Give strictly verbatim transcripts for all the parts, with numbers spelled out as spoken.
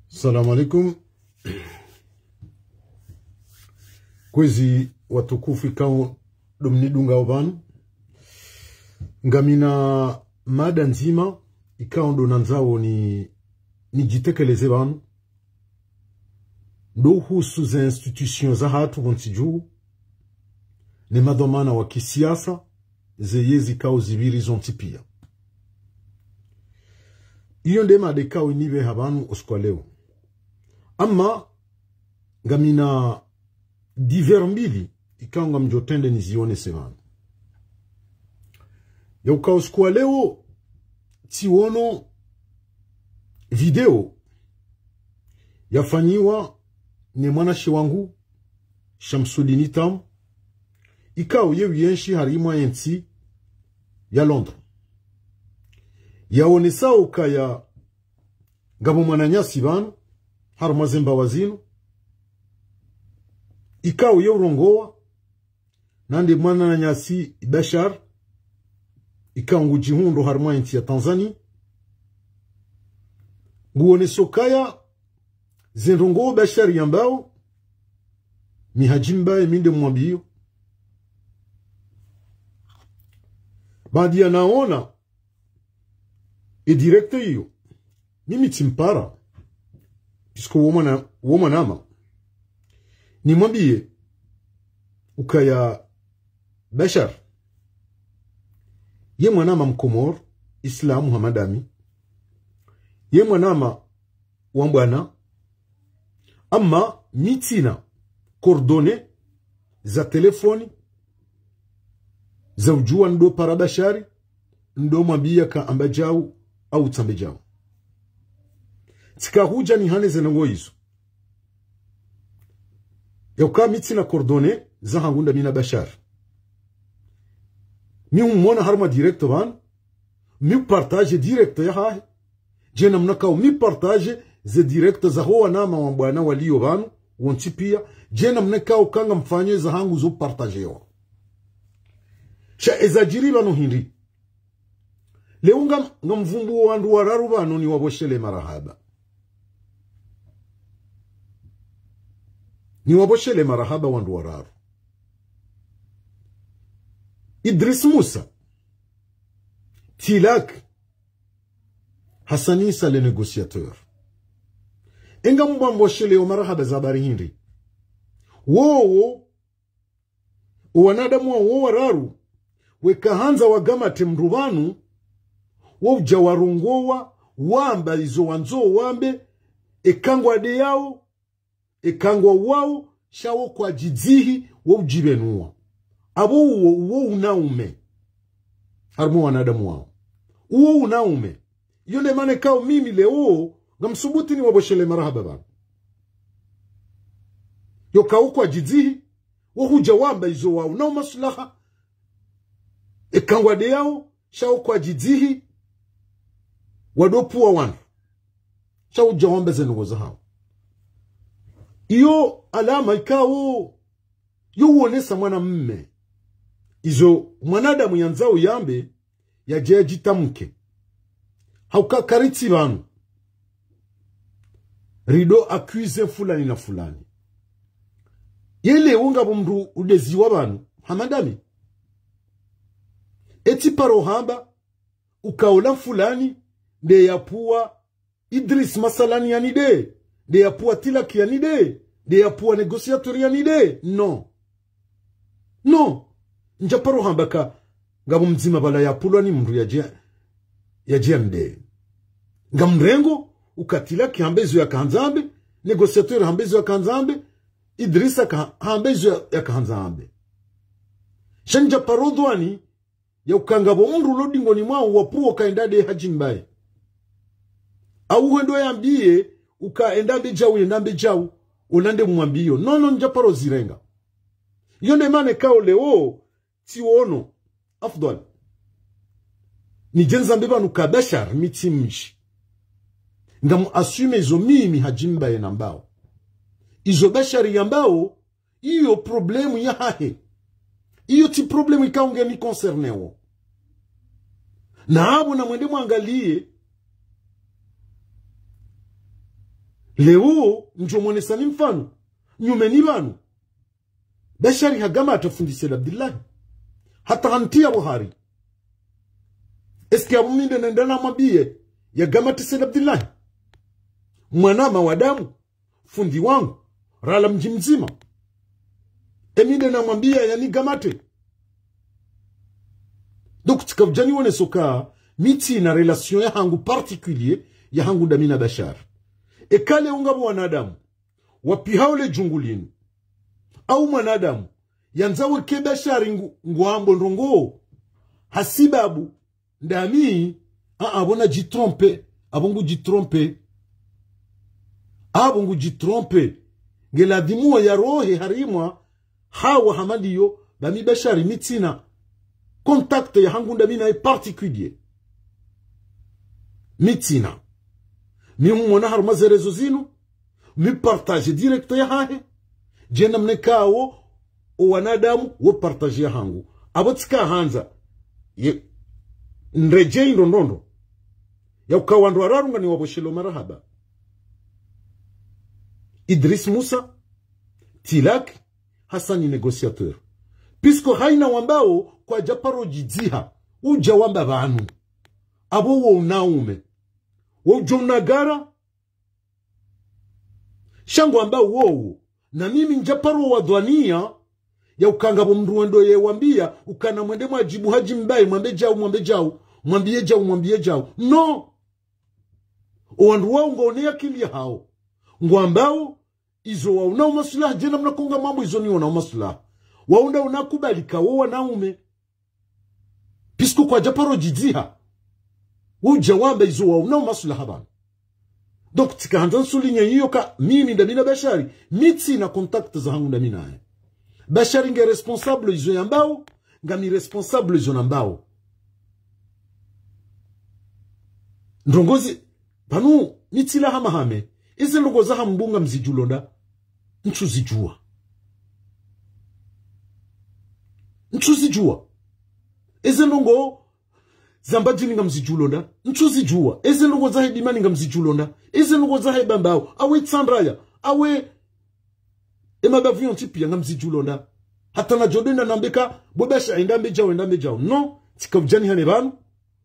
Salam alaikum. Kwezi watukufu ikao ndo mnidungao pvanu. Ngamina mada ndzima ikao ndo nandzao ni, nidjitekeleze pvanu. Ndo uhusu ze institutions zahatru pvontsi dju, ne madhwamana wa kisiasa, ze yezi ikao zipviri zontsi pia. Iyo nde mada ikao inipveha pvanu usiku wa leo. Ama ngamina divers mbili ikao ngamdjo trende nizionese pvanu. Ya ukao usiku wa leo, tsiono video yafanyiwa ne mwanashe wangu, Shamsudini Tam, ikao ye uyenshi harimwa yentsi ya Londres. Yaonesa ukaya ngapvo mwananyasi pvanu, harumwa zembawa zinu, ikao ye urongowa, nande mwananyasi Bashar, ikao ngudjihundro harimwa yentsi ya Tanzania, nguoneso ukaya zendrongoo Bashar yambao, mi hadjimbaye mi nde mwambiyo. Baadi ya naona e direct iyo, mimi tsimpara, puisque wo mwana, wo mwanama, nimwambiye ukaya Bashar, ye mwanama Mkomor, Islamu hama ndami, ye mwanama wa mbwana, ama mi tsina coordonnées za telefoni, za udjuwa ndo para Bashar, ndo mwambiya ka amba djau, au tsambe djau. Tsika hudja nihane zendrongoo izo. Ya uka mi tsina coordonnées zahangu ndami na Bashar. Mi humwona harumwa direct pvanu, mi partage direct yahahe. Dje namna kao mi partage ze direct zaho wanama wa mbwana waliyo pvanu, wontsi pia. Dje namna kao ka ngamfanyo zahangu zo partage yo. Sha eza djiri pvanu hindri. Leo ngam-, ngamvumbuo wandru wararu pvanu niwapvoshele marahaba. Niwapvoshele marahaba wandru wararu. Idris Musa, Tilak, Hassan Issa le négociateur. Enga mupvopvosheleo marahaba za habari hindri. Wowo, o wanadamu wawo wararu, weka handza wagamate mndru pvanu, wo udja warongowa, wamba izo wandzo wambe, eka ngwadeyao, eka ngwauwao, sha wo kwadjidzihi, wo udjipvenua. Apvo uwo, uwo unaume. Harumwa wanadamu wawo. Uwo unaume. Iyo nde mana ikao mimi leo, ngamsubuti niwapvoshele marahaba pvanu. Yo ka wo kwadjidzihi, wo hudja wamba izo wawo na umaslaha. Eka ngwadeyao, sha wo kwadjidzihi, wadopvuwa wandru. Sha udja wamba zendrongoo zahawo. Iyo alama ikao, yo uonesa mwanamme. Izo mwanadamu yandzao yambe, yadje yadjitamke. Hauka karitsi pvanu. Rido accuser fulani na fulani. Yele wo ngapvo mndru udeziwa pvanu, hama ndami. Etsi paro hamba, uka ola fulani, nde yapvuwa Idris Masalani yani nde, nde yapvuwa Tilak yani nde, nde yapvuwa négociateur yani nde. Non. Non. Ndja paro hamba ka, ngapvo mdzima pvala yapvulwa ni mndru yadje, yadje yani nde. Ngamrengo, uka Tilak hamba izo yaka handza ambe, négociateur hamba izo yaka handza ambe, Idrisa ka, hamba izo ya, yaka handza ambe. Sha ndja paro dhwani, ya uka ngapvo mndru ulo dingoni mwawo wapvuwa uka enda nde hadjimbaye. Au hwendo yambiye, uka enda mbe djau, enda mbe djau, ola nde mwambiyo. Non, non, ndja paro zirenga. Iyo nde mana ikao leo, tsiono, afdhwali. Nidje nizambe pvanu ka Bashar, mi tsi mdji. Ngamu assume izo mimi hadjimbaye nambao. Izo Bashar yambao, iyo problème yahahe. Iyo tsi problème ikao ngeni concerné wo. Na apvo namwende mwangaliye. Leo, ndjo mwonesani mfano. Nyumeni pvanu. Bashari hagamata fundi Said Abdillahi. Hata hantia pvo hari. Est-ce que apvo mi nde nende namwambiye yagamate Said Abdillahi? Mwanama wa damu, fundi wangu, rala mdji mdzima. Emi nde namwambiya yanigamate. Donc, tsika udja niwoneso ka mi tsina relation yahangu particulier, yahangu ndami na Bashari. Eka leo ngapvo wanadamu wapvihao le djungu linu, au mwanadamu yandzao eke Bashari ngu, ngwambo ndrongoo, hasibabu ndami, a, apvo nadjitrompe, apvo ngudjitrompe. Apvo ngudjitrompe. Ngeladhimu yarohe harimwa hawa hama ndiyo, ba mi Bashari mi tsina contact yahangu ndami naye particulier. Mi tsina. Mi humwona harumwa ze réseaux zinu, mi partage direct yahahe. Djena mnekawo, o wanadamu, wo partage yahangu. Apvo tsika handza, ye, ndredjeyi ndrongoo. Ya uka wandru wararu nganiwapvoshelo marahaba. Idris Musa, Tilak, Hassani négociateur. Puisque haina wambao kwadja paro djidziha, udja wamba pvanu. Apvo wo unaume. Wo udjo unagara, sha ngwamba wowo. Na mimi ndja paro wadhwaniya, ya uka ngapvo mndru wendo yewambiya, uka namwende mwadjibu hadji mbaye, mwambe djau, mwambe djau, mwambiye djau, mwambiye djau. No. O wandru wao ngwaone yakili yahao. Ngwambao, izo waona umaswilaha, djena mna konga mambo izo niona umaswilaha. Waunda unakubalika wo wanaume. Puisque kwadja paro djidziha, udja wamba izo waona umaswilaha pvanu. Donc, tsika handza nsouligner iyo ka, mimi ndami na Bashari, mi tsina contact zahangu ndami naye. Bashari nge responsable izo yambao, ngami responsable izo nambao. Ndrongoo zi, pvanu, mi tsilaha mahame, eze ndrongoo za Hambu ngamzidjuo nda, ntsuzidjua. Ntsuzidjua. Eze ndrongoo za Mbadjini ngamzidjuo nda, ntsuzidjua. Eze ndrongoo za Hedimani ngamzidjuo nda. Eze ndrongoo za Hebambao, awe Tsandraya, awe emabavu yontsi piya ngamzidjuo nda. Hata nadjo enda nambe ka, bo Bashari enda mbe djau, enda mbe djau. No, tsika udja nihane pvanu,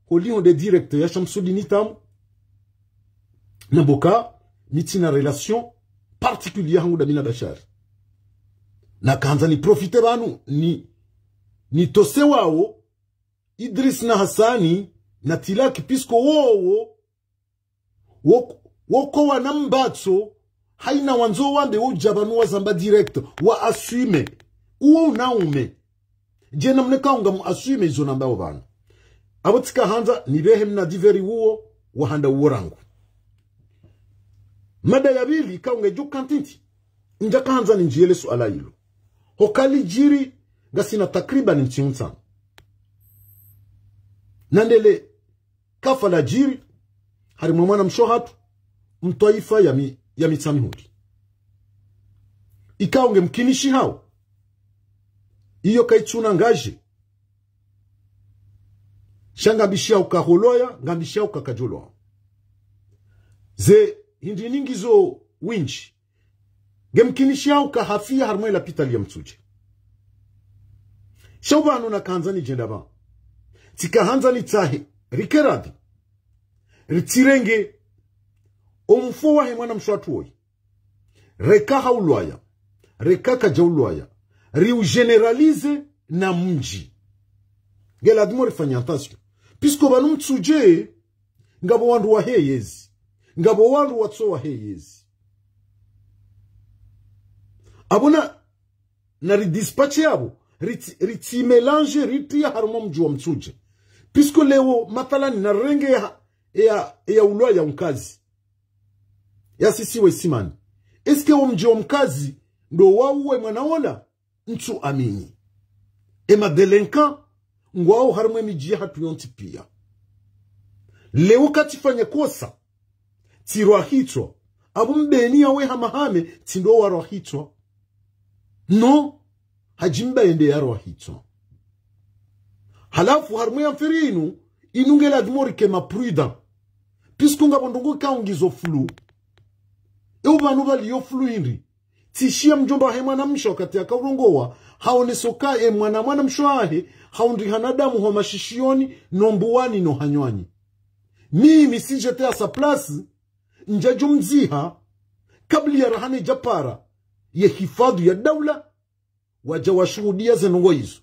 holiho nde direct ya Shamsudini Tamu. Nambe ka, mi tsina relation particulière yahangu ndami na Bashari. Naka handza ni profite pvanu, ni, nitose wawo, Idris na Hassani, na Tilaki, puisque wowo, wo, woko wana mbatso, haina wandzo wambe wo udja pvanu wazamba direct, wa assume. Uwo unaume. Djena mneka unga mu assume izo nambao pvanu. Apvo tsika handza, nipvehe mna diveri uwo, wahanda uwo rangu. Mada ya pvili, ika unga idjo kantiti. Ndjaka handza nindjiye le suala ilo. Hoka lidjiri, ngasina takriban ntsihu ntsanu. Nandele, kafa ladjiri, harimwa mwana mshe hatru, mtwaifa ya mi, ya Mitsamihuli. Ikao nge mkinishi hao. Iyo kaitsuna ngaje. Sha ngambishia uka holoya, ngambishia uka kadjoloya. Ze hindri nyingi zo windji. Nge mkinishi hao ka hafiya harimwa lapitali ya Mitsudje. Sha upvanu naka handza nidje ndapva. Tsika handza nitsahe, rike radhi. Ritsirenge omfo wahe mwana mshe hatru woyi. Reka haulwaya. Reka kadjaulwaya. Riu généraliser na mdji. Nge ladhimu rifanye attention. Puisque pvanu Mitsudje, ngapvo wandru wahe yezi. Ngapvo wandru watso wahe yezi. Apvo na, na ridispatche apvo, ritsi, ritsi mélange, ritriya harimwa mdji wa Mitsudje. Puisque leo, mathalani, narenge ya, ya, ya ulwaya Mkazi. Ya sisiwe Simani. Est-ce que wo mdji wa Mkazi, ndo wauwe mwana ola? Ntsu amini. Ema délinquants, ngwao harimwa emidji yahatru yontsi piya. Leo katsifanye kosa, tsirwa hitswa. Apvo mbeni yawe hamahame, tsindo warwa hitswa. No, hadjimba yende yarwa hitswa. Halafu harimwa ya mfiri inu, Inu nge ladhimu rike ma prudent. Puisque ngapvo ndrongoo ikao ngizo flou. Eupvanu pvaliyo flou hindri. Tsishiya mdjomba wahe mwanamshe wakati yakaurongowa, haonesa uka e mwana mwanamshe wahe, haundriha na damu ho mashishiyoni, no mbuwani, no hanywani. Mimi, si j'étais à sa place, ndjadjo mdziha, kabla ya raha ne djapara, ye hifadhu ya daula, wadja washuhudiya ze ndrongoo izo.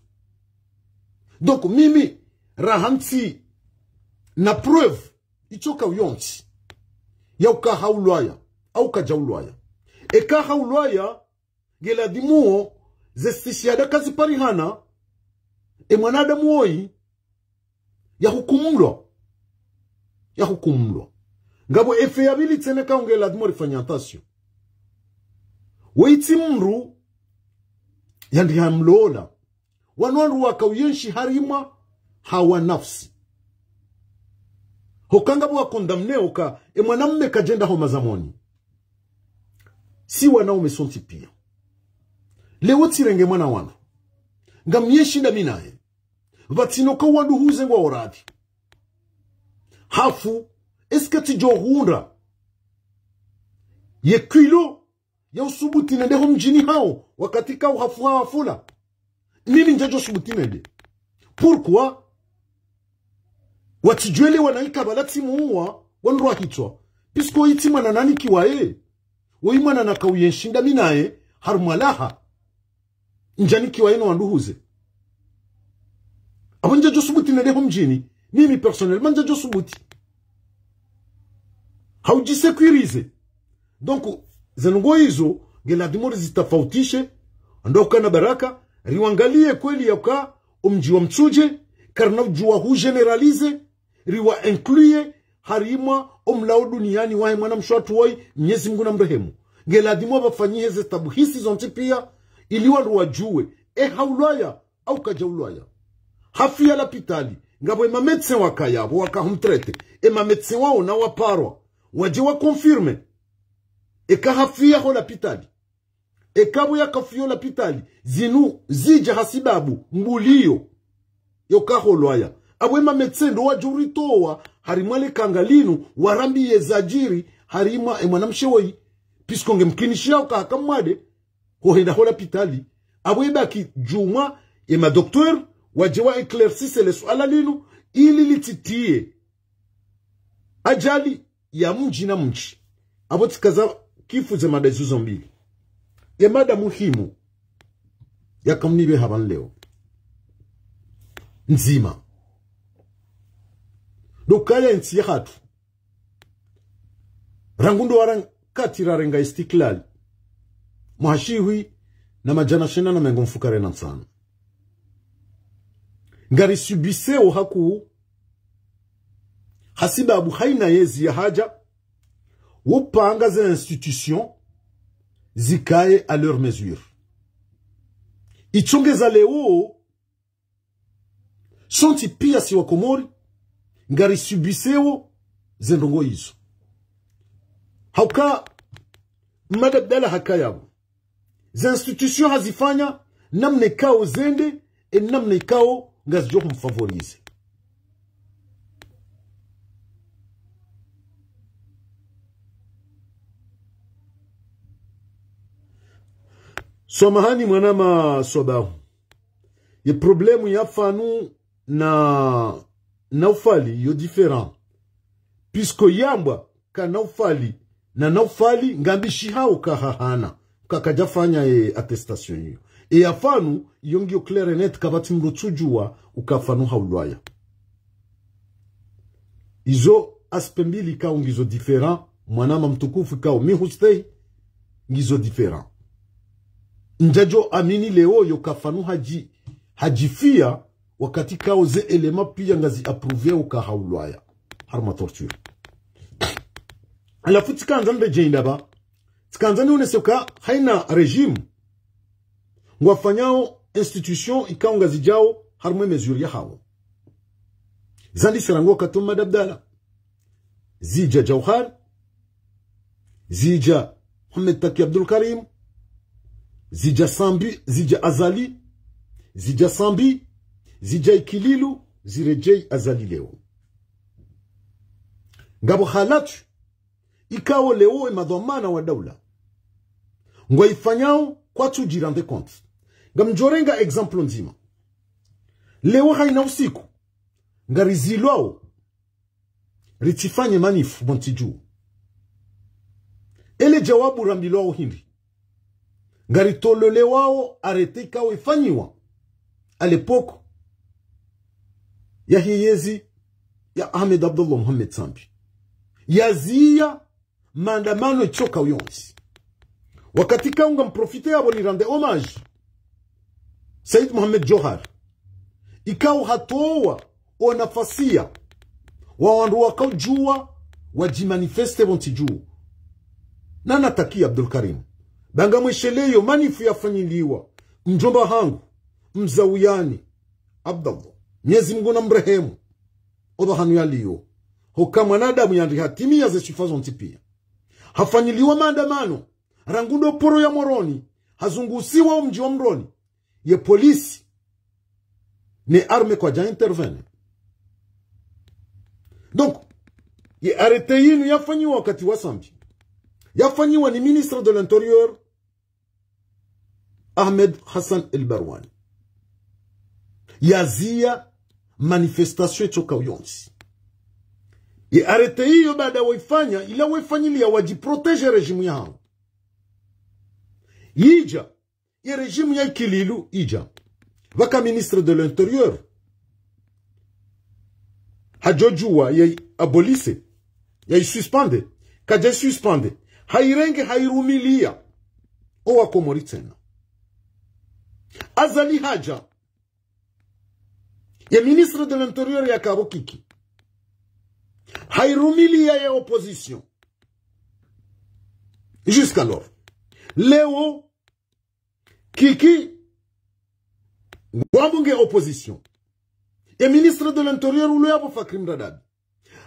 Donc, mimi, raha ntsi na preuve, itsoka uyontsi, ya uka haulwaya, au kadjaulwaya. Eka haulwaya, nge ladhimu wo, ze stishihada kaziparihana, e mwanadamu woyi, yahukumulwa. Yahukumulwa. Ngapvo effet ya pvili tsena ikao nge ladhimu rifanye attention. Woyi tsi mdru yandriha mlola. Wanu wandru wakauyenshi harimwa hawa nafsi. Hoka ngapvo wa condamné uka, e mwanamme kadjenda ho mazamoni. Si wanaume sontsi piya. Leo tsirenge mwana wanu. Ngamyenshi ndami naye. Pvatsina uka wanduhuze ngwao radhi. Hafu, est-ce que tsidjo hundra ye kilo ya usubuti nende ho mdjini hawo, wakati ikao hafu hafula? Mimi ndjadjo subuti nende. Pourquoi? Watsidjwele wana ikabala tsimuwa, wandru wahitswa. Puisque woyi tsi mwana nanikiwa ye. Woyi mwana nakauyenshi ndami naye, harumwa laha. Ndjanikiwa ye no wanduhuze. Apvo ndjadjo subuti nende ho mdjini. Mimi personnellement ndjadjo subuti. Haudji sécuriser. Donc, ze ndrongoo izo, nge ladhimu rizitafautishe, ndo ukana baraka, riwangaliye kweli ya uka, o mdji wa Mitsudje, karina udjuwa hu généraliser, riwa inclure, harimwa o mlao duniani wahe mwanamshe watru woyi, Mnyezi Mngu namrehemu. Nge ladhimu pvafanyihe ze tabuhisi zontsi piya, ili wandru wadjuwe, e haulwaya, au kadjaulwaya. Hafiya lapitali, ngapvo e ma médecin wakaya pvo wakahumtraité, e ma médecin wawo na waparwa, wadje wa confirmé. Eka hafiya ho lapitali. Eka pvo yakafiya ho lapitali, zinu zidja hasibabu mbuliyo yo uka haulwaya. Apvo e ma médecin ndo wadjo uritowa harimwa le kanga linu, warambiye zadjiri harimwa e mwanamshe woyi. Puisque nge mkinishiya uka haka mwade, hohenda ho lapitali. Apvo ibaki djumwa e ma docteur, wadje wa éclaircisse le suala linu, ili litsitiye ajali ya mdji na mdji. Apvo tsikaza kifu ze mada izo zo mbili. Ye mada muhimu, yaka mnipve hapvanu leo. Ndzima. Ndo ukaya entsi yahatru. Rangu ndo waran-, kati rarenga istiklali. Mwaha shihwi na madjana shenda na mengo mfukare na ntsanu. Ngari subissé wo hakuu, hasibabu haina yezi yahadja, wo panga ze institution zikaye à leur mesure. Itsongeza leo, sontsi piya si wa Komori, ngari subissé wo ze ndrongoo izo. Hauka, Mmadi Abdallah hakaya pvo. Ze institution hazifanya, namna ikao zende, e namna ikao ngazidjo humfavoriser. Swamahani mwanama Swabahu. Ye problème ya Fanu na, na Naufali yo différent. Puisque yambwa ka Naufali, na Naufali ngambishihao ka hahana, ka kadjafanya ye attestation iyo. E ya Fanu, iyo ngiyo clair et net, kapvatsi mdru tsudjuwa uka Fanu haulwaya. Izo aspect mbili ikao ngizo différent, mwanama mtukufu ikao mi hustehi, ngizo différent. Ndjadjo amini leo yo uka Fanu hadji-, hadjifiya, wakati ikao ze éléments piya ngazi approuvé uka haulwaya. Harumwa torture. Halafu tsikandza niredjeyi ndapva. Tsikandza nionese uka haina régime ngwafanyao institution ikao ngazidjao harumwa e mesure yahawo. Zandisa rangu wakati wa Mmadi Abdallah. Zidja Djauhar, zidja Mohamed Taki Abdoulkarim, zidja Sambi, zidja Azali, zidja Sambi, zidja Ikililu, ziredjeyi Azali leo. Ngapvo halatwi ikao leo emadhwamana wa daula ngwaifanyao kwatsu djirendre compte. Ngamdjorenga exemple ndzima. Leo haina usiku ngarizilwao ritsifanye manif pvo ntsi dju. Ele djawabu rambilwao hindri? Ngaritololewao arrêté ikao ifanyiwa à l'époque yahe yezi ya Ahmed Abdallah Mohamed Sambi, yaziya maandamano itsoka uyontsi. Wakati ikao ngamprofite yapvo nirendre hommage Said Mohamed Djohar, ikao hatowa onafasiya wa wandru wakaudjuwa wadjimanifeste pvo ntsi dju. Nana Taki Abdul Karim, ba ngamwesheleyo manif yafanyiliwa mdjomba hangu Mzauyani Abdallah, Mnyezi Mungu namrehemu, opvahanu yaliyo, hoka mwanadamu yandri hatimiya ze swifa zontsi piya. Hafanyiliwa maandamano rangu ndo poro ya Moroni, hazungusiwa omdji wa Moroni, ye polisi ne armée kwadja intervenir. Donc, ye arrêté yinu yafanyiwa wakati wa Sambi, yafanyiwa ni ministre de l'Intérieur, Ahmed Hassan El Barwani, yaziya manifestation itsoka uyontsi. Ye arrêté iyo baada waifanya, ila waifanyiliya wadjiprotéger régime yahawo. Idja, ye régime ya Ikililu idja, pvwaka ministre de l'Intérieur hadjodjuwa ya abolise, ya isuspende. Kadja isuspende, hairenge hairumiliya owakomori tsena. Azali hadja, ye ministre de l'Intérieur yakapvo Kiki, hairumiliya ye opposition. Jusqu'alors, leo Kiki ngwambunge opposition. E ministre de l'Intérieur ulo yapvo Fakri Mradabi,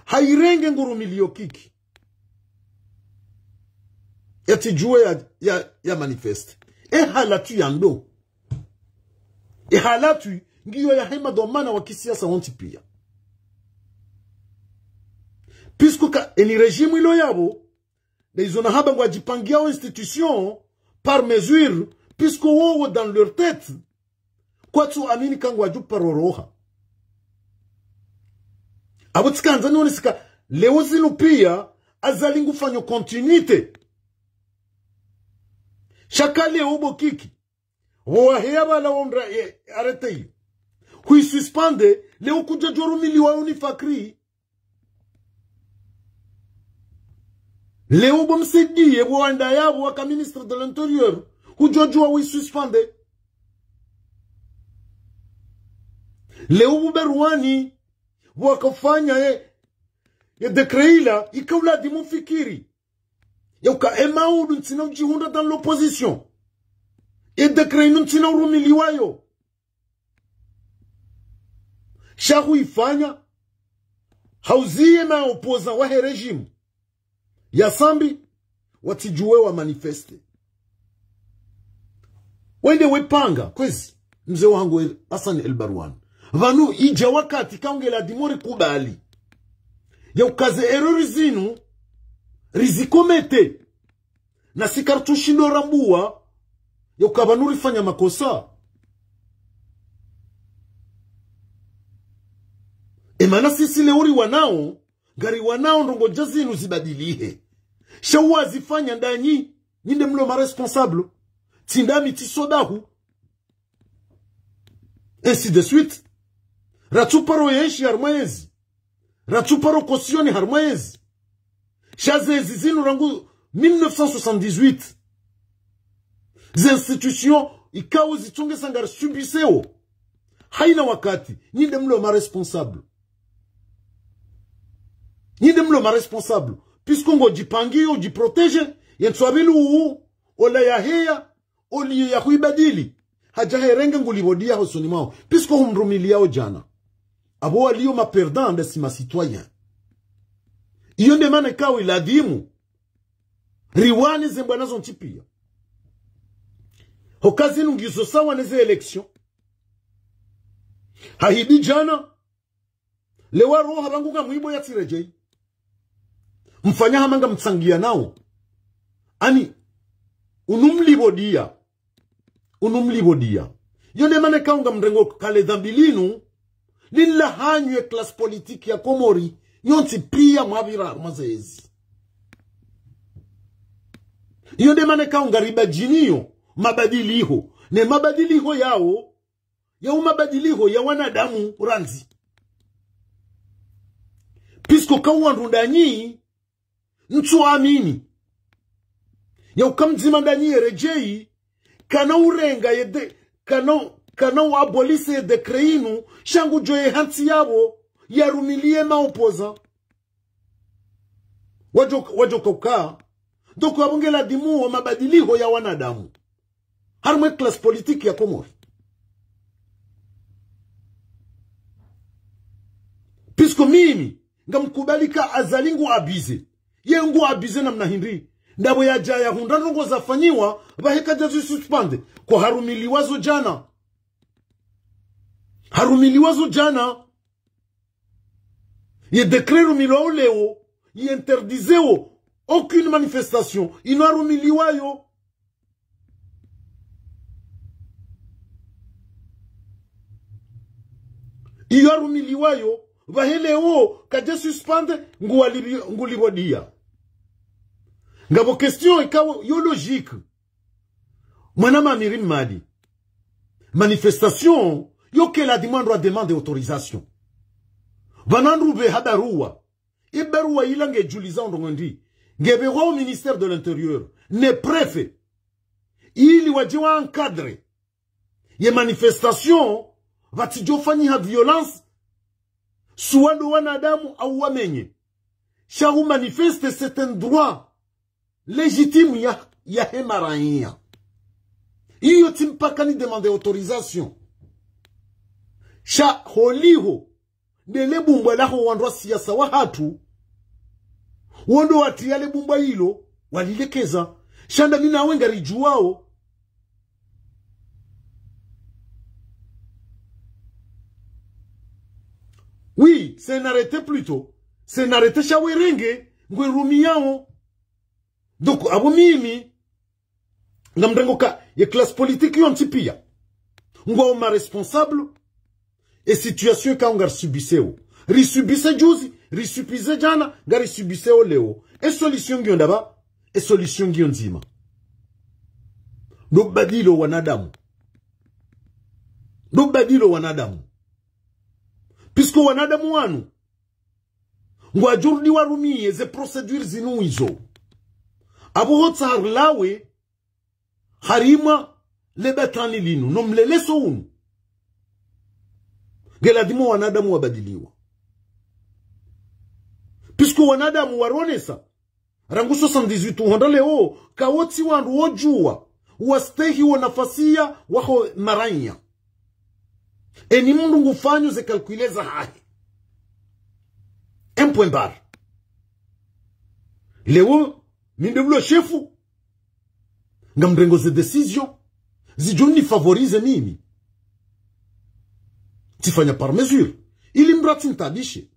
hairenge ngurumiliyo Kiki, yatsidjuwe ya, ya, yamanifeste. E halatwi ya ndo, e halatwi ngiyo yahe madhwamana wa kisiasa wontsi piya. Puisque ka, eni régime ilo yapvo, nda izo nahamba ngwadjipangiyao institution par mesure, puisque wowo dans leur tête kwatsu amini ka ngwadjuparo roha. Apvo tsikandza nioneseka leo zinu piya, Azali ngufanyo continuité. Sha ka leo bo Kiki, pvo waheya pvala wondra ye arrêté iyo, huisuspende, leo kudjadjorumiliwa yo ni Fakri. Leo bo Msaidié pvo wandaya pvo waka ministre de l'Intérieur, hudjodjuwa wisuspende. Leo bo Barwani pvo wakafanya ye, ye décret ila, ika uladhimu fikiri yauka e maudu ntsina udjihundra dans l'opposition, e décret inu ntsina urumiliwayo. Sha huifanya, hauziye na opposant wahe régime ya Sambi, watsidjuwe wamanifeste. Wende wepanga, kwezi, mze wahangu El, Hassan El Barwani. Pvanu idja wakati ka ungeladhimu rikubali yauka ze erreur zinu rizikomete. Nasi kartsushindo rambuwa yauka pvanu rifanya makosa. Emana sisi leo riwanao, ngariwanao ndrongoo dja zinu zibadilihe. Sha uwazifanya ndanyi, nyi nde mlo ma responsable. Tsi ndami, tsi Sodahu. Ainsi de suite. Ratsuparo yenshi harumwa yezi. Ratsuparo kosioni harumwa yezi. Sha zezi zinu rangu mille neuf cent soixante-dix-huit. Ze institution ikao zitsungesa ngarisubiseo. Haina wakati, nyi nde mlo ma responsable. Nyi nde mlo ma responsable. Puisque ngodjipangiyo udjiprotéger, ye ntswabili uwu, ola yaheya, oliyo ya huibadili, hadja herenge ngulipvodiya hosoni mwaho, puisque humrumiliyao djana. Apvo waliyo ma perdants nda si ma citoyens. Iyo nde mana ikao iladhimu riwane ze mbwana zontsi piya. Hoka zinu ngizo sawa ne ze élection. Hahidi djana, leo waroha pvangu ngamwibo yatsiredjeyi. Mfanya hama ngamtsangia nao. Ani, unu mlipvo dia. Unu mlipvo dia. Yo nde mana ikao ngamrengo ka le dhambi linu, linu la hanyu ye classe politique ya Komori, yontsi pia mwapvira harumwa zezi. Yo nde mana ikao ngaribadjiniyo mabadiliho. Ne mabadiliho yao, yao mabadiliho ya wanadamu randzi. Puisque ka wandru ndanyi, ntsu amini. Ya uka mdzima ndanyi ye redjeyi, kana urenga ye de-, kana, kana u abolise ye décret inu, sha ngudjo ye hantsi yapvo, ya rumiliye ma opposants. Wadjo, wadjo kauka. Donc yapvo nge ladhimu wo mabadiliho ya wanadamu. Harumwa ye classe politique ya Komori. Puisque mimi, ngamkubali ka Azali ngu abusé. Ye ngu abusé namna hindri. Ndapvo yadja yahundra ndrongo zafanyiwa, pvahe kadja zi suspendre. Ko harumiliwa zo djana. Harumiliwa zo djana. Ye décret rumilwao leo, yi interdiseo aucune manifestation. Inu harumiliwayo. Iyo harumiliwayo, pvahe leo, kadja suspendre, ngu walibi-, ngu lipvo dia. Ngapvo question ikao yo logique. Mwana mamiri mali. Manifestation, yo ke ladhimu wandru wa demande autorisation. Pvanu wandru pveha baruwa. Ye baruwa yila ngedjulizao ndrongo ndi. Ngepvehwao ministère de l'Intérieur. Ne préfet. Ili wadje wa encadrer ye manifestation, pvatsidjo fanyiha violence, suwa ndo wanadamu au wamenye. Sha hu manifester, c'est un droit légitime ya, yahe maraiya. Iyo tsi mpaka ni demander autorisation. Sha holiho, nde le bumbwa laho wandru wa siasa wahatru, wo ndo watriya le bumbwa ilo, walilekeza. Sha ndami nawe ngaridjuwao. Oui, c'est un arrêté plutôt. C'est un arrêté sha werenge, ngwe rumiyao. Donc, apvo mimi, ngamrengo ka, ye classe politique yontsi pia. Ngwao ma responsable, ye situation ikao ngarisubiseo. Risubise juzi, risubise djana, ngarisubiseo leo. Ye solution ngiyo ndapvi, ye solution ngiyo ndzima. Ndo badilo wanadamu. Ndo badilo wanadamu. Puisque wanadamu wanu, ngwadjo rudi warumiye ze procédures zinu wizo. Apvo hotsaha rilawe, harimwa le batwili linu, no mleleso unu. Nge ladhimu wanadamu wabadiliwa. Puisque wanadamu waronesa, rangu soixante-dix-huit uhondra leo, ka wotsi wandru wodjuwa, wastehi wo nafasi ya waho maraiya. Eni mndru ngufanyo ze calcul zahahe. Un point barre. Leo, mi nde ulo shefu, ngamrengo ze décision zidjo ni favoriser mimi. Tsifanya par mesure. Ili mndru atsintabishe.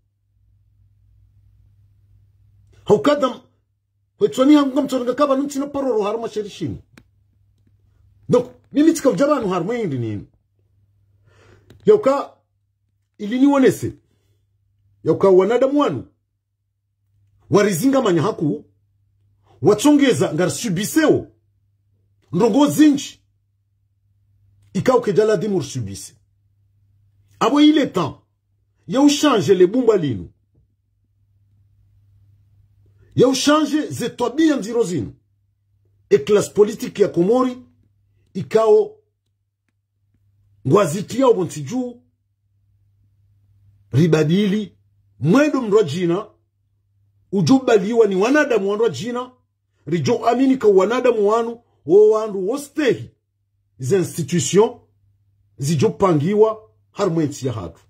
Hauka dam, hwetsoni hangu ngamtsorenga ka pvanu ntsina paroro harumwa sheri shinu. Donc, mimi tsika udja pvanu harumwa hindri nini. Yauka, ili niwonese. Yauka wanadamu wanu. Warizinga manya haku, watsongeza ngarisubiseo ndrongo zindji ikao kedja ladhimu risubise. Apvo il est temps ya uchanger le bumbwa linu, ya uchanger ze twabiya ndziro zinu. Ye classe politique ya Komori ikao ngwazitriya opvontsi dju, ribadili, mwendo mndru wa djina, udjo baliwa ni wanadamu wandru wa djina, ridjo amini ka wanadamu wanu, wo wandru wostehi, ze institutions, zidjo pangiwa, harumwa entsi yahatru.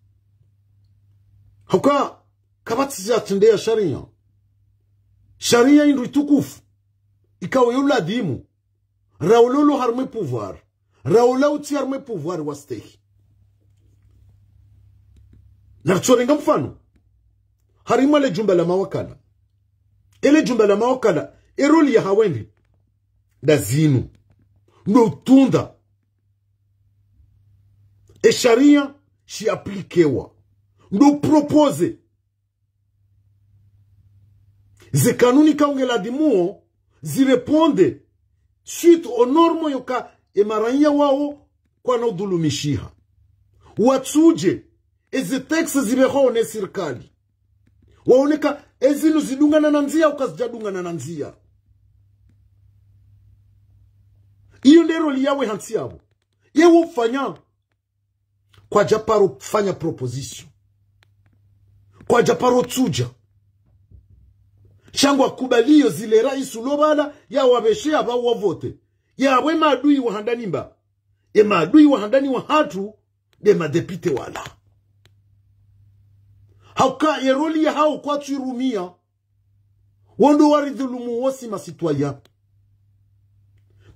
Hauka, kapvatsi sha tende ya shariya. Shariya indru itukufu, ikao yo ladhimu, raulolo harumwa ye pouvoir, raula utsi harumwa ye pouvoir wastehi. Naritsorenga mfano. Harumwa le jumba la mawakala. Ele jumba la mawakala, e rôle yahawo ndri? Nda zinu. Ndo utunda e sharia shiaplikewa. Ndo upropoze ze kanuni ikao nge ladhimuo ziréponde suite aux normes yoka e maraiya wawo kwana udhulumishiha. Watsuje eze texte zipvehwao ne sirikali, waone ka ezinu zidungana na ndzia au kazijadungana na ndzia. Iyo nde rôle yawe hantsi yapvo. Yewo ufanya, kwadja paro fanya proposition. Kwadja paro tsuja. Sha ngwakubaliyo zile raisi ulo pvala, yawapveshe apva wavote. Yapvo e maadui wa handani mba, e maadui wa handani wahatru, nde madéputé wala. Hauka ye rôle yahawo kwatsu irumia. Wo ndo waridhulumu wosi ma citoyens.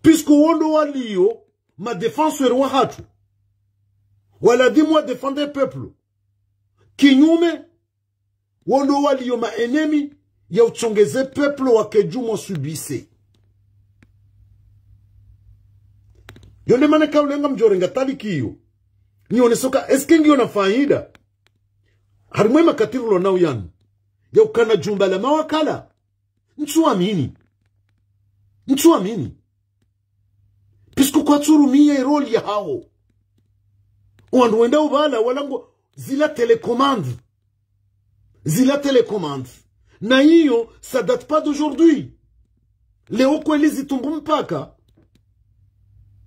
Puisque wo ndo waliyo ma défenseurs wahatru, waladhimu wa défendre peuple. Kinyume, wo ndo waliyo ma ennemis ya utsongeze peuple wake djumwa subise. Yo nde mana ikao lenga mdjorenga talikiyo, nioneso ka est-ce que ngiyo na faida harimwa e makati rilo nao yanu, ya ukana jumba la mawakala. Ntsuamini. Ntsuamini. Puisque kwatsu rumia e rôle yahawo. Wandru wendao pvala wala ngo zila télécommande. Zila télécommande. Na iyo, ça date pas d'aujourd'hui. Leo kweli zitumbu mpaka.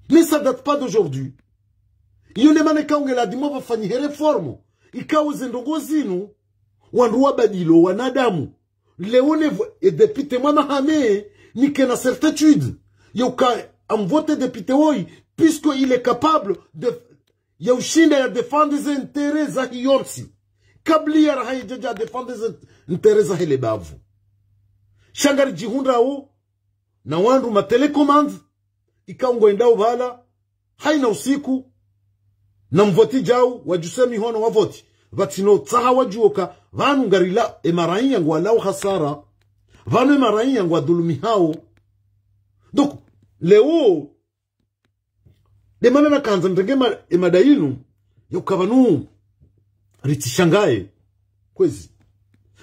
Mais ça date pas d'aujourd'hui. Iyo nde mana ikao nge ladhimu pvafanyihe réforme. Ikao ze ndrongoo zinu, wandru wabadilo wanadamu. Leo ne vo-, e député mwana hame, nike na certitude ya uka amvote député woyi, puisque il est capable de, ya ushinda ya défendre ze intérêts zahe yontsi. Kabla ya raha yedjadja défendre ze intérêts zahe le bavu. Sha ngaridjihundrao na wandru ma télécommande, ikao ngwendao pvala, haina usiku, na mvoti djau, wadjuse mihono wavoti. Pvatsina utsaha wadjuo ka, pvanu ngarila, e maraiya ngwalao hasara. Pvanu e maraiya ngwadhulumihao. Donc, leo, nde mana nakandza nirenge ma-, e mada inu, ya uka pvanu, ritsishangae, kwezi.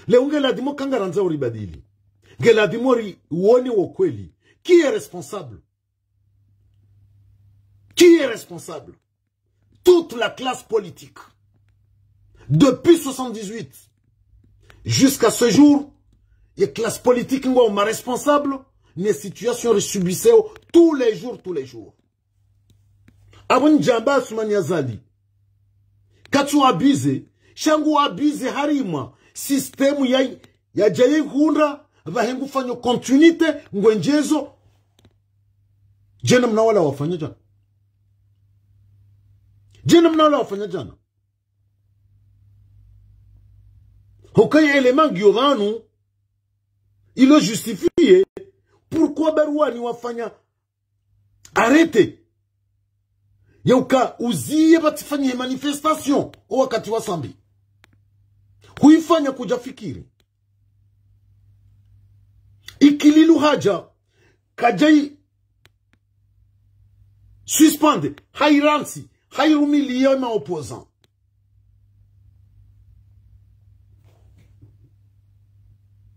Leo nge ladhimu ka ngarandza uribadili. Nge ladhimu riwone wo kweli. Qui est responsable ? Qui est responsable ? Toute la classe politique. Depuis soixante-dix-huit jusqu'à ce jour, ye classe politique ngwao ma responsable ne situation risubiseo tous les jours, tous les jours. Apvo ndjamba Assoumani Azali katsu abusé, sha ngu abusé harimwa système ya, yadja yihundra, pvahe ngufanyo continuité, ngwendjezo. Djena mna wala wafanya djana. Djena mna wala wafanya djana. Hukaya élément ngiyo pvanu, ilo justifié pourquoi Barwani wafanya arrêté. Ya uka uziye pvatsifanyihe manifestation o wakati wa Sambi. Huifanya kudja fikiri. Ikililu hadja, kadjayi suspendre, hairantsi, hairumiliya ma opposants.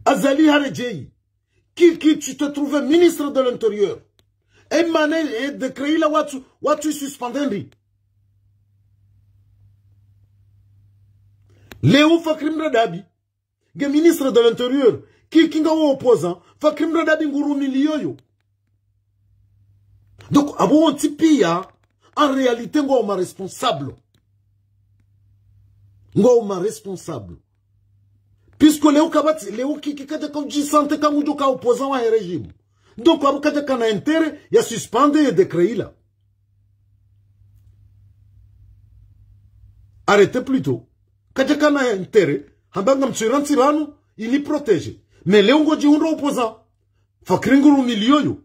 Azali haredjeyi. Kiki, tu te trouves ministre de l'Intérieur. E mana e décret ila watsu, watsu suspendre ndri. Leo Fakri Mradabi nge ministre de l'Intérieur. Kiki nga wo opposant, Fakri Mradabi ngurumiliyo yo. Donc, apvo wontsi piya, en réalité, ngwao ma responsable. Ngwao ma responsable. Puisque leo kapvatsi, leo Kiki kadjaka udji sentir ka ngudjoka opposant wahe régime. Donc, apvo kadjaka na intérêt ya suspendre ye décret ila. Arrêtez plutôt. Kadjaka na intérêt, hamba ngamtsuirantsi pvanu, ini protéger. Mais leo ngodjihundra opposant, Fakri ngurumiliyo yo.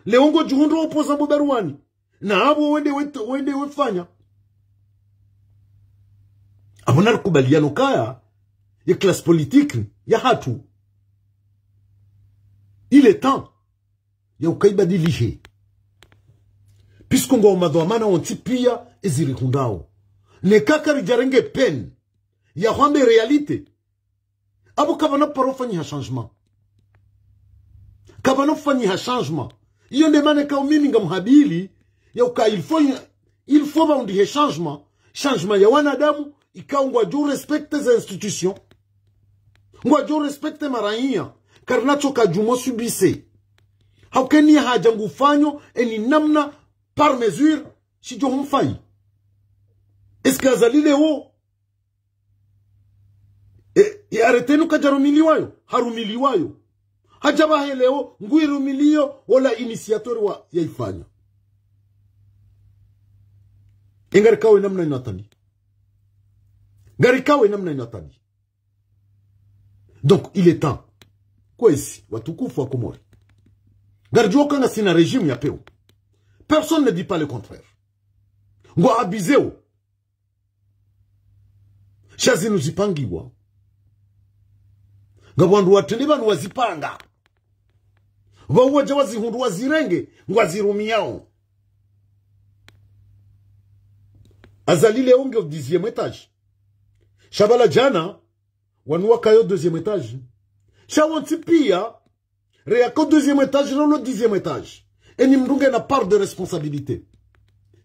Leo ngodjihundra opposant bo Barwani. Na apvo wende wet-, wende wefanya. Apvo narikubaliane ukaya, ye classe politique yahatru. Il est temps ya uka ibadilihe. Puisque ngwao madhwamana wontsi pia ezirihundrao. Neka karidjarenge peine ya hwambe réalité. Apvo kapvana paro fanyiha changement. Kapvana fanyiha changement. Iyo nde mana ikao mimi ngamhubali ya uka il faut, il faut pvaundihe changement. Changement ya wanadamu, ikao ngwadjo respecter ze institutions. Ngwadjo respecter maraiya. Karina tsoka djumo subise. Hauka eni hadja ngufanyo, eni namna par mesure, shidjo humfayi. Est-ce que Azali leo E, e arrêté inu kadjarumiliwayo, harumiliwayo. Hadja pvahe leo, nguirumiliyo, wola initiateur wa, yaifanya. E ngarikao namna inu atani. Ngarikao namna inu atani. Donc, il est temps. Kwezi, watukufu wa Komori. Ngaridjuo uka ngasina régime ya pewu. Personne ne dit pas le contraire. Ngwa abuseo. Sha zinu zipangiwa. Ngapvo wandru watrende pvanu wazipanga. Pvao wadja wazihundru wazirenge, ngwazirumiyao. Azali leo nge o dixième étage. Sha pvala djana, wanu wakayo deuxième étage. Sha wontsi pia, reyaka o deuxième étage, rolo dixième étage. Eni mndru ngena part de responsabilité.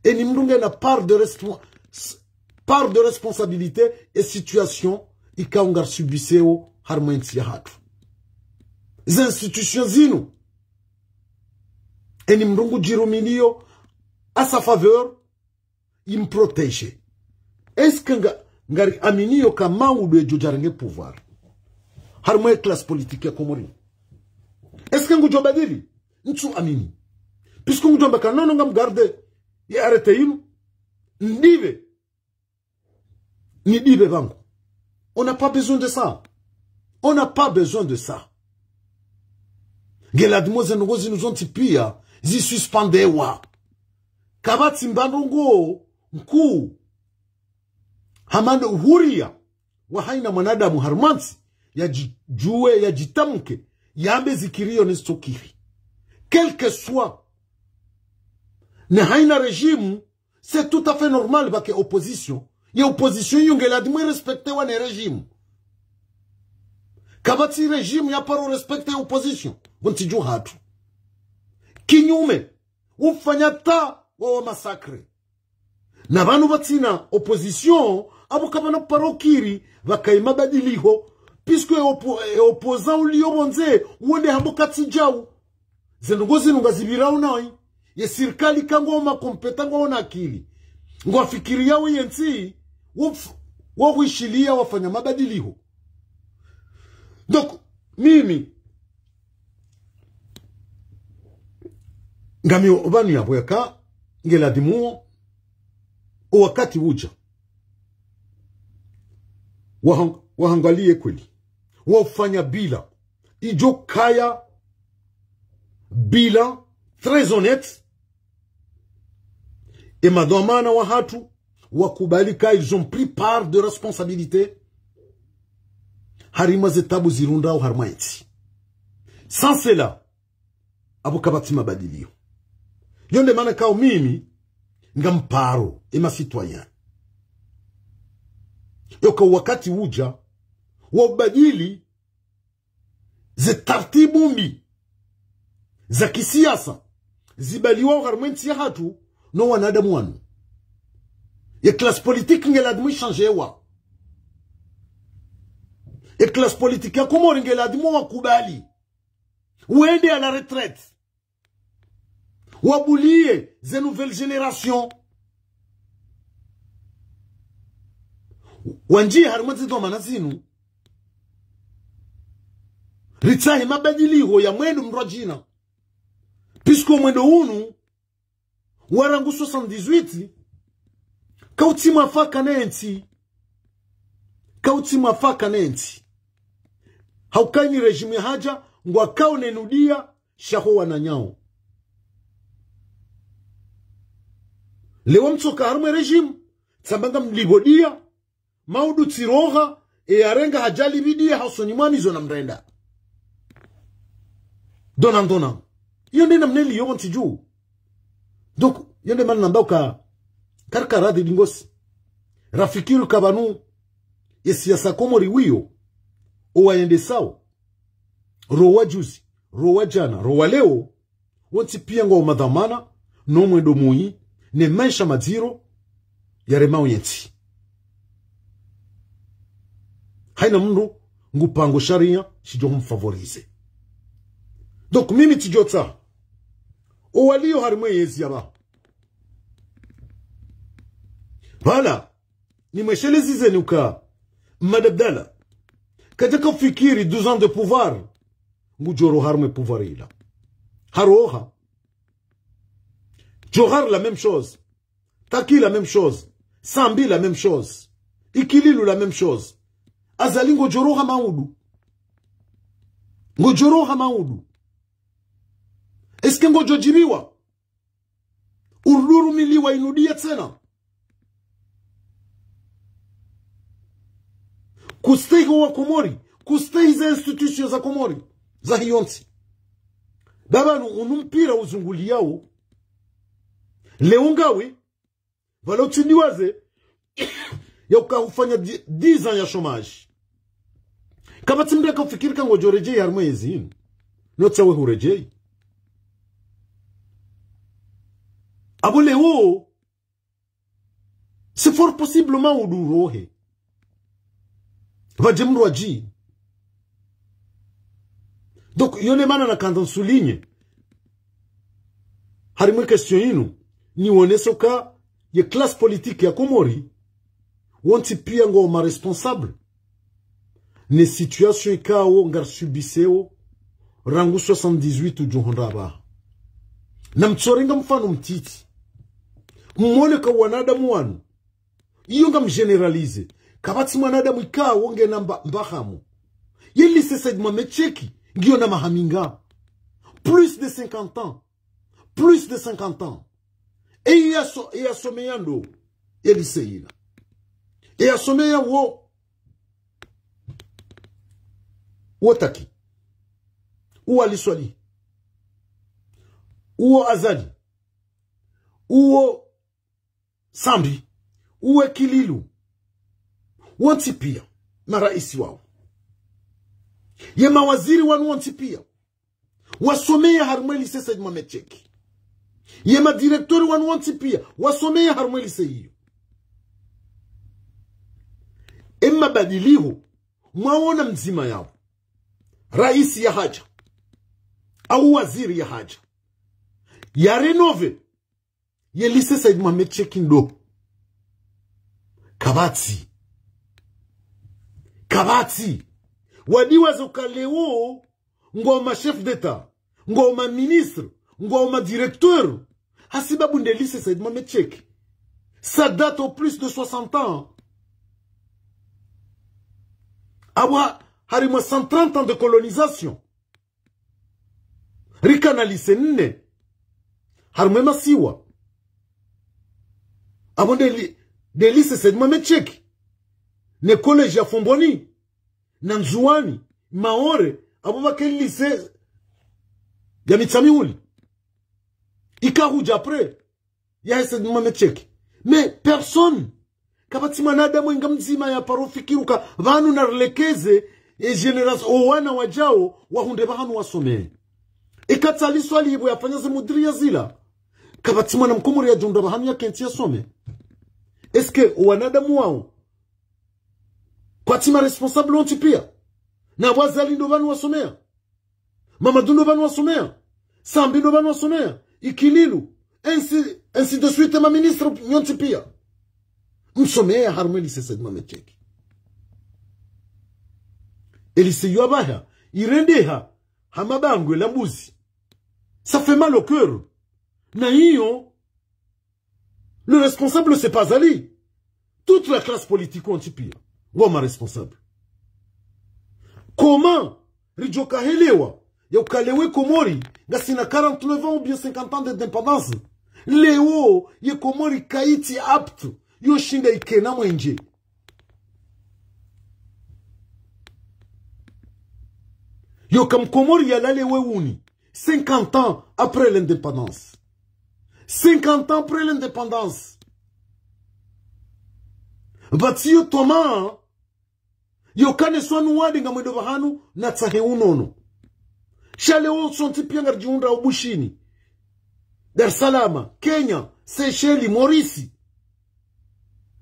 Eni mndru ngena part de respo-, s-, part de responsabilité e situation ikao ngarisubiseo harumwa entsi yahatru. Ze institutions zinu. Eni mndru ngudjirumiliyo à sa faveur, improtéger. Est-ce que nga, ngariaminiyo ka Maudu edjo djarenge pouvoir harumwa e classe politique ya Komori? Est-ce que ngudjo badili? Ntsu amini. Puisque ngudjo amba ka non non ngamgarde ye arrêté inu. Ndipve. Nidipve pvangu. On n'a pas besoin de ça. On n'a pas besoin de ça. Ngeladhimu ze ndrongoo zinu zontsi pia zisuspendewa. Kapvatsi mba ndrongoo nkuu hama nde uhuria wa haina mwanadamu harumwa ntsi yadjidjuwe, yadjitamke, yambe zikiriyo ne zitsokiri. Quel que soit ne haina régime, c'est tout à fait normal pvwake opposition. Ye opposition iyo ngeladhimu irespectewa ne régime. Kapvatsi régime yaparo respecter opposition pvo ntsi dju hatru. Kinyume, ufanya ta wa wa massacre. Na pvanu pvatsina opposition, apvo kapvana paro kiri pvakaye mabadiliho, puisque e oppo-, e opposant uliyo pvondze, uwo nde hamba ka tsi djau. Ze ndrongoo zinu ngazipvirao nayi. Ye sirikali ka ngwao makompeta, ngwao na akili, ngwafikiriyao ye ntsi, wo f-, wo hwishiliya wafanya mabadiliho. Donc, mimi, ngamiyo pvanu yapvo yaka, ngeladhimu o wakati udja. Wahang-, wahangaliye kweli. Wafanya bilan. Idjo kaya bilan très honnête. E madhwamana wahatru wakubali ka ils ont pris part de responsabilité harumwa ze tabu zirundrao harumwa entsi. Sans cela, apvo kapvatsi mabadiliho. Yo nde mana kao mimi ngamparo e ma citoyens. Yoka wakati udja wa ubadili ze taratibu mbi za kisiasa zibaliwao harumwa entsi yahatru no wanadamu wanu. Ye classe politique ngeladhimu ishanjewa. Ye classe politique ya Komori ngeladhimu wakubali wende à la retraite. Wabuliye ze nouvelle génération. Wandjiye harumwa ze dhwamana zinu. Ritsahe mabadiliho ya mwendo mndrwadjina. Puisque mwendo unu, wa rangu soixante-dix-huit, kautsi mwafaka ne ntsi. Kautsi mwafaka ne ntsi. Hauka eni régime yahadja, ngwakao ne nudiya, shaho wananyao. Leo mtsoka harumwa e régime, tsamba ngamlipvo diya, Maudu tsiroha, e yarenga hadja lipvi diya, ha usoni mwa mizo na mrenda. Dona, dona. Iyo nde namna iliyo pvontsi dju. Donc, iyo nde mana namba uka karikara dhi dingosi. Rafikiri uka pvanu, ye siasa Komori wiyo, owayendesao, ro wa juzi, ro wa jana, ro wa leo, wontsi pia ngwao madhwamana, no mwendo mwi, ne maesha madziro, yaremao yentsi. Haina mndru ngupango sharia shidjo humfavoriser. Donc, mimi tsidjotsaha owaliyo harimwa yezi yapvaha. Pvala, nimweshelezizeni uka, Mmadi Abdallah, kadjaka ufikiri douze ans de pouvoir, ngudjoroha harimwa ye pouvoir ila. Haroha. Djohar, la même chose. Taki, la même chose. Sambi, la même chose. Ikililu, la même chose. Azali ngodjoroha maudu. Ngodjoroha maudu. Est-ce que ngodjodjibiwa? Urudurumiliwa inudia tsena. Kustehi wa Komori, kustehi za institutions za Komori, za hiyontsi. Ba pvanu unu mpira uzunguliyao. Leo ngawe, pvala utsindiwaze, ya uka ufanya di-, dix ans ya chômage. Kapvatsi mndru yaka ufikiri ka ngodjoredjeyi harimwa yezi inu. No tsawe huredjeyi. Apvo leo, c'est fort possible maudu urohe. Pvadje mndru wadji. Donc, iyo nde mana nakandza nsouligner. Harimwa ye question inu, niwonese uka ye classe politique ya Komori, wontsi pia ngwao ma responsables. Ne situation ikao ngarisubiseo, rangu soixante-dix-huit udjo hondra apvaha. Namtsorenga mfano mtiti. Mwone ka wanadamu wanu. Iyo ngamgénéraliser. Kapvatsi mwanadamu ikao ngena mba-, mbahamu. Ye lycée Said Mohamed Cheikh, ngiyo na maha minga. Plus de cinquante ans. Plus de cinquante ans. E yaso-, e yasomeya ndo ye lycée ila. E yasomeya wo, wo Taki. Uwo Ali Swalihi. Uwo Azali. Uwo Sambi. Uwo Ikililu. Wontsi pia. Maraisi wao. Ye mawaziri wanu wontsi pia. Wasomeya harimwa ye lycée Said Mohamed Cheikh. Ye madirecteurs wanu wontsi pia. Wasomeya harimwa ye lycée iyo. E mabadiliho, mwawona mdzima yao. Raisi yahadja. Au waziri yahadja. Ya rénover. Ye lycée Said Mohamed Cheikh ndo. Kapvatsi. Kapvatsi. Wadiwaza uka leo, ngwao ma chefs d'État, ngwao ma ministres, ngwao ma directeurs. Hasibabu nde lycée Said Mohamed Cheikh. Ça date au plus de soixante ans. Apvo harimwa cent trente ans de colonisation. Rikana lycée nne. Harimwa ye masiwa. Apvo nde li-, nde lycée Said Mohamed Cheikh. Ne collège ya Fomboni. Na Ndzuwani. Maore. Apvo pvwaka ye lycée ya Mitsamihuli. Ikao hudja après yahe Said Mohamed Cheikh. Mais personne. Kapvatsi mwanadamu enga mdzima yaparo fikiri uka pvanu narilekeze, e génération, o wana wadjao, wahundre pvahanu wasome. Eka tsi Ali Swalihi pvo yafanya ze mudiriya zila. Kapvatsi mwana mkomori yadjohundra pvahanu yakentsi yasome. Est-ce que o wanadamu wao, kwatsi ma responsables wontsi pia? Na pvo Azali ndo pvanu wasomeya. Mamadu ndo pvanu wasomeya. Sambi ndo pvanu wasomeya. Ikililu. Ainsi, ainsi de suite, ma ministres nyontsi pia. Msomeya harimwa ye lycée Said Mohamed Cheikh. E lycée iyo apvaha, irendeha, ha mabangwe la mbuzi. Ça fait mal au cœur. Na iyo, le responsable, c'est pas Azali. Toute la classe politique wontsi pia ngwao ma responsables. Comment ridjoka helewa ya uka leo ye Komori ngasina quarante-neuf ans ou bien cinquante ans d'indépendance? Leo ye Komori kayitsi apte yo shinda ikena mwenje. Yo ka mkomori yalale weuni, Cinquante ans après l'indépendance. Cinquante ans après l'indépendance. Pvatsi yo twamaa, yo kane swanu wade ngamwendo pvahanu natsahe unono. Sha leo sontsi pia ngaridjihundrao Bushini, Dar es Salaam, Kenya, Seychelles, Maurice.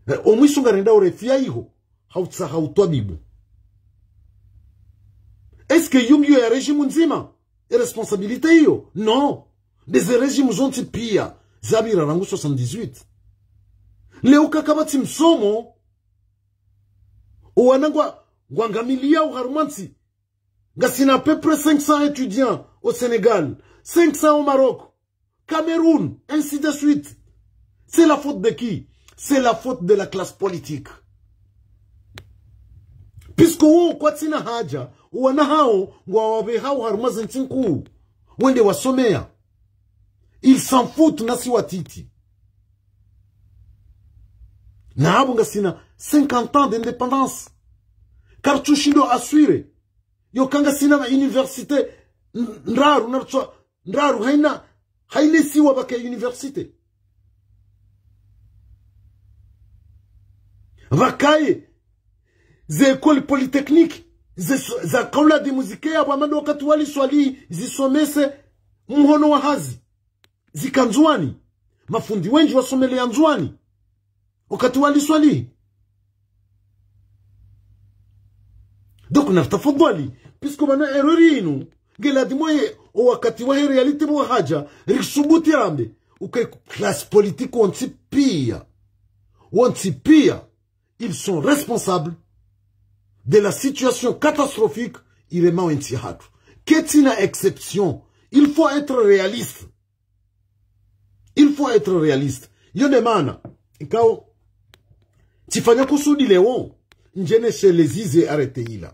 Eh, omwiso ngarendao urefia iho, hautsaha utwabibu. Est-ce que yo ngiyo ya régime ndzima? E responsabilité iyo? Non. Ndeze régime zontsi pia zapvira rangu soixante-dix-huit. Leo kakapvatsi msomo, owana ngwa, ngwangamiliao harumwa ntsi. Ngasina à peu près cinq cents étudiants au Sénégal, cinq cents au Maroc, Cameroun, ainsi de suite. C'est la faute de qui? C'est la faute de la classe politique. Puisque wo kwatsina haja, owana hao ngwawapvehao harumwa zentsi nkuu, wende wasomea. Ils s'en foutent, nasi watiti. Na apvo ngasina cinquante ans d'indépendance. Karitsushindo assurer. Yo ka ngasina ma université n-, ndraru, na rutswa ndraru, haina, haina isiwa pvake université. Pvakaye ze école polytechnique, ze so-, za kaula de musique ya pvamando wakati wa li Swalihi zisomese mhono wa hazi. Zika Ndzuani. Mafundi wendji wasomeleya Ndzuani wakati wa li Swalihi. Donc, na tafadhali, puisque pvanu erreur inu, ngeladhimu ye, o wakati wahe réalité pvo haja, risubuti rambe, uka classe politique wontsi pia. Wontsi pia, ils sont responsables de la situation catastrophique irema entsi yahatru. Ketsina exception. Il faut être réaliste. Il faut être réaliste. Yo nde maana, ikao, tsifanya kusudi leo, ndjene shelezi ze arrêté ila.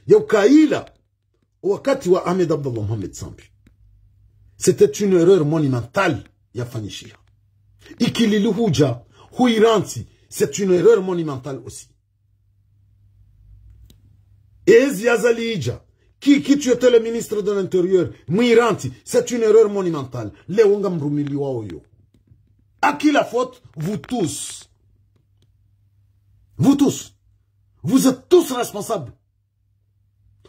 Ya ukaila, wakati wa Ahmed Abdallah Mohamed Sambi. C'était une erreur monumentale yafanyishiha. Ikilili huja, hu Iranti, c'est une erreur monumentale aussi. Ezi Azali ija, qui, qui tu étais le ministre de l'Intérieur, mu Iranti, c'est une erreur monumentale. Leo ngamrumiliwao yo. À qui la faute? Vous tous. Vous tous. Vous êtes tous responsables.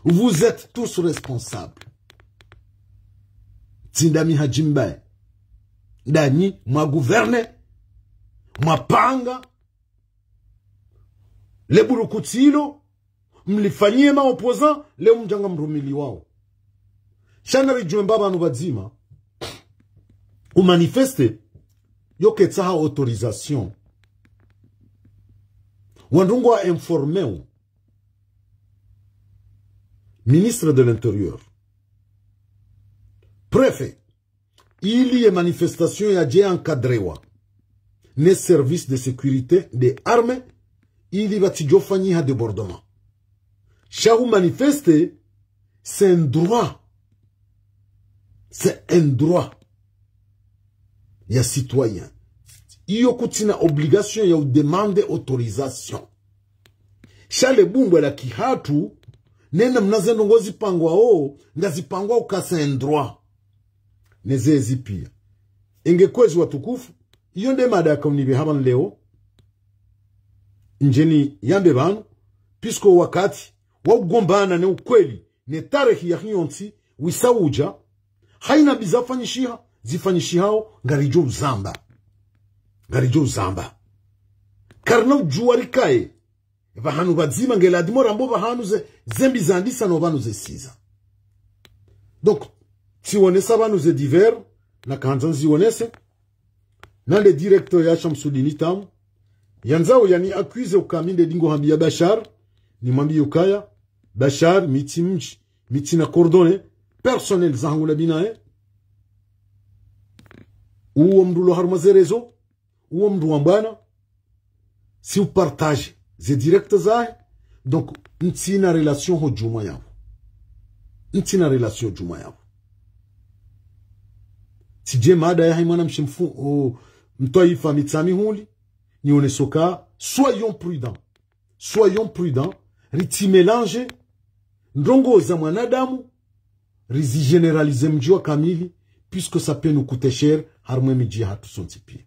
Vous êtes tous responsables. Tsi ndami hadjimbaye. Ndanyi mwa gouverner, mwa panga, le burukutsilo, mlifanyiye ma opposants, leo mdja ngamrumiliwao. Sha naridjuwe mba pvanu pvadzima, umanifester, yo ketsaha autorisation. Wandru ngwa informeo ministre de l'Intérieur, préfet, ili ye manifestation yadje encadrewa ne service de sécurité de armée, ili pvatsidjofanyiha débordement. Sha hu manifester, c'est un droit. C'est un droit ya citoyen. Iyo kutsina obligation ya udemande autorisation. Sha le bumbwe la kihatru, nena mna ze ndrongoo zipangwao, ngazipangwao uka c'est un droit. Nezezi pia. Enge kwezi watukufu, iyo nde mada yakaunipve hapvanu leo, ndjeni yambe pvanu, puisque wakati wa ugombana ne ukweli, ne tarehi ya hiyontsi, wisa uja, haina mbi zafanyishiha, zifanyishihao, ngaridjo uzamba. Ngaridjo uzamba. Karina udjuwa rikaye, pvahanu pvadzima ngeladhimu rambo pvahanu ze, ze mbi zandisa no pvanu ze siza. Donc, tsiwonesa pvanu ze divers, nakahandza nziwonese, nande directeur ya Shamsudini Tamu, yandzao yani accuser uka mi nde dingo hambiya Bashar, nimwambiye ukaya, Bashar, mi tsi mdji, mi tsina coordonnées personnelles zahangu na binaye. Uwo mndru lo harumwa ze réseaux, uwo mndru wa mbwana, si upartage ze direct zahe. Donc, ntsina relation ho djumwa yapvo. Ntsina relation djumwa yapvo. Tsidje mada yahe mwana mshe mfu-, o, mtwaifa Mitsamihuli, nioneso ka, soyons prudents. Soyons prudents, ritsi mélanger ndrongoo za mwanadamu rizigénéraliser mdji wa kamili, puisque ça peut nous coûter cher, harumwa emidji yahatru sontsi pia.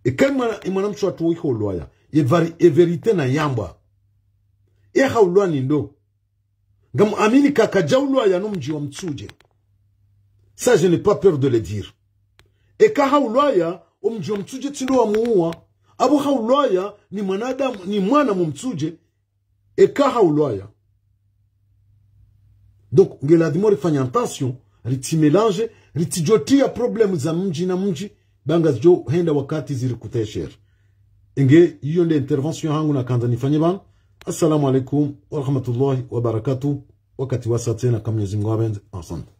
Eka emwana, emwana mshe watru wo iho ulwaya, e vari-, e vérité nayambwa. E haulwa ni ndo. Ngam amini ka kadja ulwaya no mdji wa Mitsudje. Ça, je n'ai pas peur de le dire. Eka haulwaya, o mdji wa Mitsudje tsi ndo wamuuwa. Apvo haulwaya, ni mwanadamu, ni mwana mu Mitsudje. Eka haulwaya. Donc, nge ladhimu rifanye attention, ritsi mélanger, ritsidjotriya problème za mdji na mdji, ba ngazidjo henda wakati ziri coûter cher. Nge, iyo nde intervention yahangu nakandza nifanye pvanu. Assalamu alaikum wa rahmatullahi wa barakatuh. Wakati wasa tsena ka Mwenyezi Mungu yapvendze. Asante.